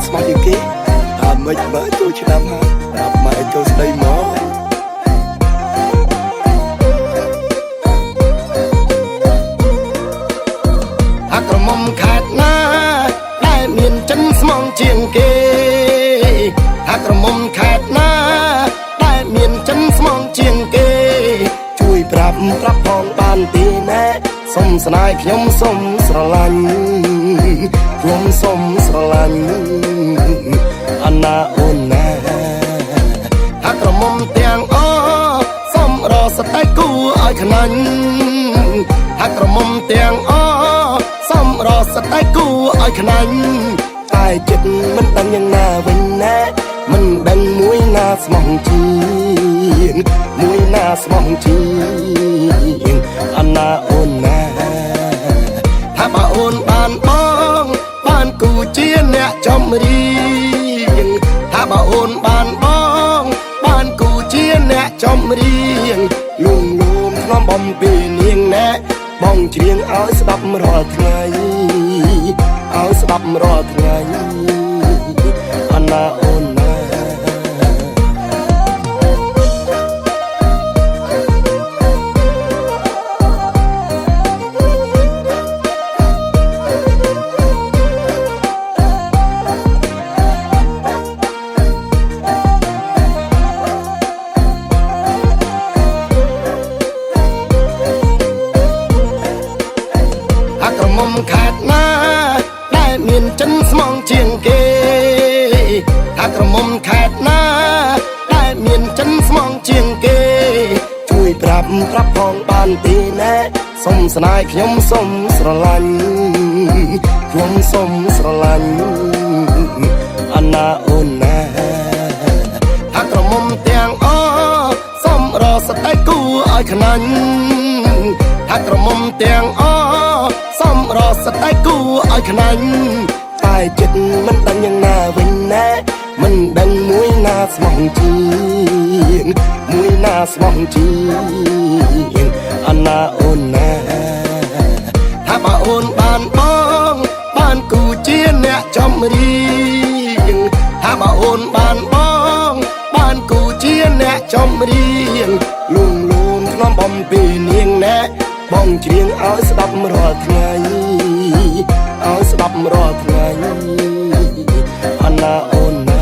ស្មោះជាងគេអាមិនបើចូលឆ្នាំហើយប្រាប់ម៉ែចូលស្ដីមកអាក្រមុំខេតណាដែលមានចិនស្មងជាងគេអាក្រមុំខេតណាដែលមានចិនស្មងជាងគេជួយប្រាប់ប្រាប់ផងបានទេណែសុំស្នេហ៍ខ្ញុំសុំស្រឡាញ់ខ្ញុំសុំស្រឡាញ់អណាអូនណាអាក្រមុំទាំងអសុំរសតែគូឲ្យខ្នាញ់អាក្រមុំទាំងអសុំរសតែគូឲ្យខ្នាញ់តែចិត្តមិនដឹងយ៉ាងណាវិញណែមិនដឹងមួយណាស្មោះជាងមួយណាស្មោះជាងអណាអូនណាថាបើអូនបានបងបានគូជាអ្នកចំរៀងថាបើអូនបានបងបានគូជាអ្នកចំរៀងលួងលោមធ្នមបំពីនាងណែបងច្រៀងឲ្យស្ដាប់រាល់ថ្ងៃឲ្យស្ដាប់រាល់ថ្ងៃអណាអូនណាអាក្រមុំខេតណាដែលមានចិនស្មងជាងគេអាក្រមុំខេតណាដែលមានចិនស្មងជាងគេជួយប្រាប់ប្រាប់ផងបានទេណែសុំស្នេហ៍ខ្ញុំសុំស្រឡាញ់ខ្ញុំសុំស្រឡាញ់អណាអូនណាអាក្រមុំទាំងអសុំរសតែគូឲ្យខ្នាញ់អាក្រមុំទាំងអសុំរសតែគូឲ្យខ្នាញ់តែចិត្តមិនដឹងយ៉ាងណាវិញណែមិនដឹងមួយណាស្មោះជាងមួយណាស្មោះជាងអណាអូនណាថាបើអូនបានបងបានគូជាអ្នកចំរៀងថាបើអូនបានបងបានគូជាអ្នកចំរៀងលួងលោមធ្នមបំពីនាងណែបងច្រៀងឲ្យស្ដាប់រាល់ថ្ងៃឲ្យស្ដាប់រាល់ថ្ងៃអណាអូនណា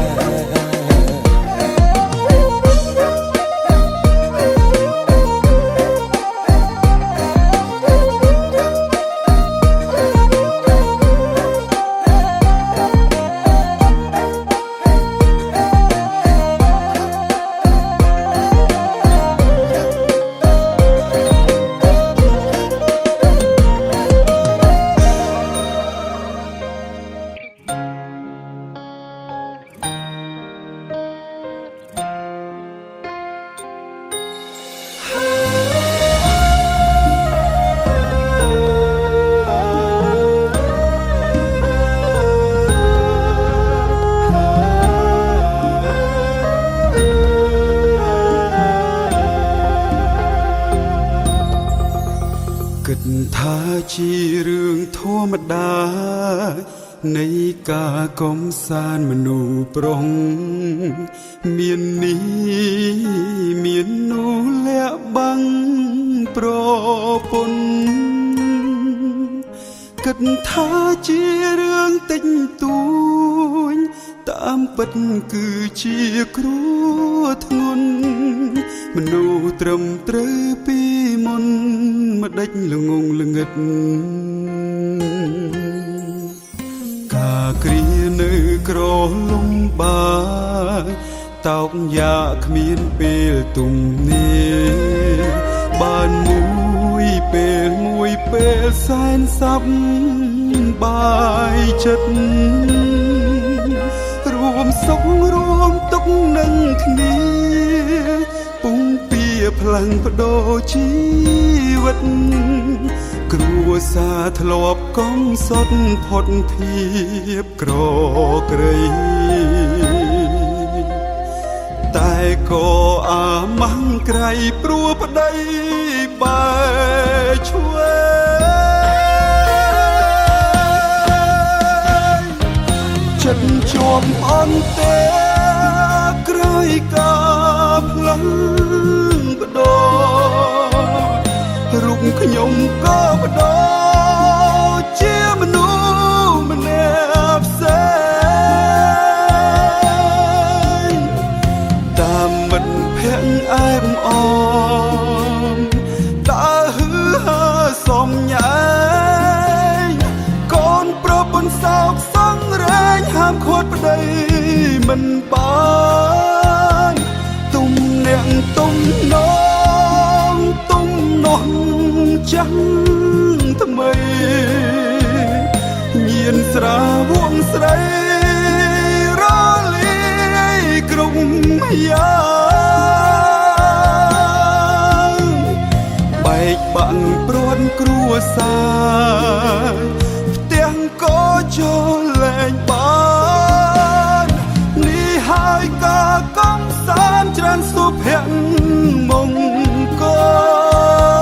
គិតថាជារឿងធម្មតានៃការកំសាន្តមនុស្សប្រុងមាននេះមាននោះលាក់បាំងប្រពន្ធគិតថាជារឿងតិចតួចតាមពិតគឺជាគ្រោះធ្ងន់មនុស្សត្រឹមត្រូវពីមុនម្ដេចល្ងងល្ងឹតការគ្រានៅក្រលំបាកតោកយ៉ាគ្មានពេលទំនេរបានមួយពេលមួយពេលសែនសប្បាយចិត្តរួមសុខរួមទុក្ខនឹងគ្នាពុងពៀផ្លាំងបដូរជីវិតគ្រួសារធ្លាប់កំសត់ផុតភាពក្រក្រៃតែក៏អាម៉ាំងក្រៃព្រោះប្តីបែឆ្វេង ចិត្តជាប់អន្ទេក្រោយការផ្លាស់ប្ដូររូបខ្ញុំក៏ប្ដូរជាមនុស្សម្នាក់ផ្សេងតាមមិត្តភក្តិអែមអមតើហឺហើសំញែងកូនប្រពន្ធសោកសង្រេងហាមឃាត់ប្តីមិនបានទុំអ្នកទុំនងទុំនោះចាំងថ្មីញៀនស្រាវងស្រីរលាយគ្រប់យ៉ាងបែកបាក់ព្រាត់គ្រួសារផ្ទះក៏ចូលលែងបាននេះហើយការកំសាន្តច្រើនសុភមង្គល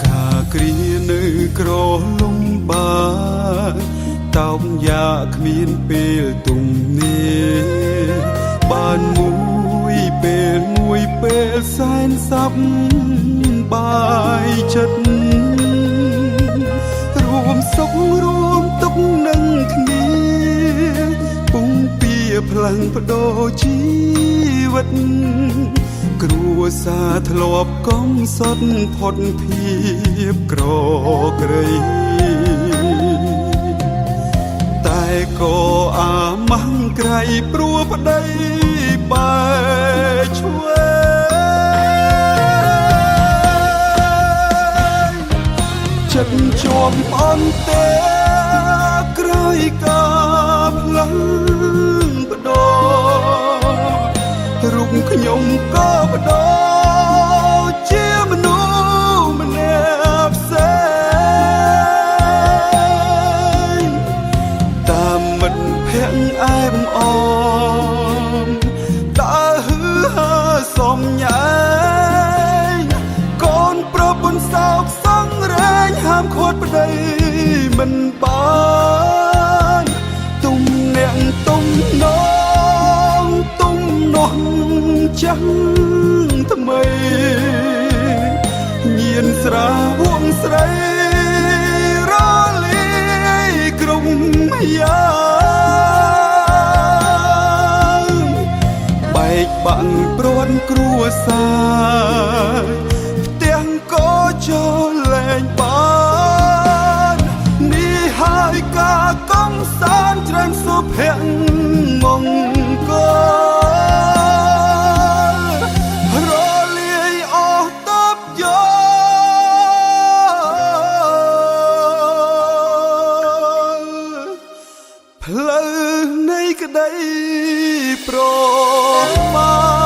ការគ្រានៅក្រលំបាកតោកយ៉ាគ្មានពេលទំនេរបានមួយពេលមួយពេលសែនសប្បាយចិត្តរួមសុខរួមទុក្ខនឹងគ្នាពុំពៀផ្លាំងបដូរជីវិត គ្រួសារធ្លាប់កំសត់ផុតភាពក្រក្រៃតែក៏អាម៉ាំងក្រៃព្រោះប្តីបែឆ្វេងចិត្តជាប់អន្ទេក្រោយការផ្លាស់ប្ដូររូបខ្ញុំក៏ប្ដូរជាមនុស្សម្នាក់ផ្សេងតាមមិត្តភក្តិអែមអមតើហឺហើសំញែងកូនប្រពន្ធសោកសង្រេងហាមឃាត់ប្តីមិនបានទុំអ្នកទុំនងទុំនោះចាំងថ្មីញៀនស្រាវងស្រីរលាយគ្រប់យ៉ាងបែកបាក់ព្រាត់គ្រួសារផ្ទះក៏ចូលលែងបាននេះហើយការកំសាន្តច្រើនសុភមង្គលរលាយអស់តបយល់ផ្លូវនៃក្តីប្រមា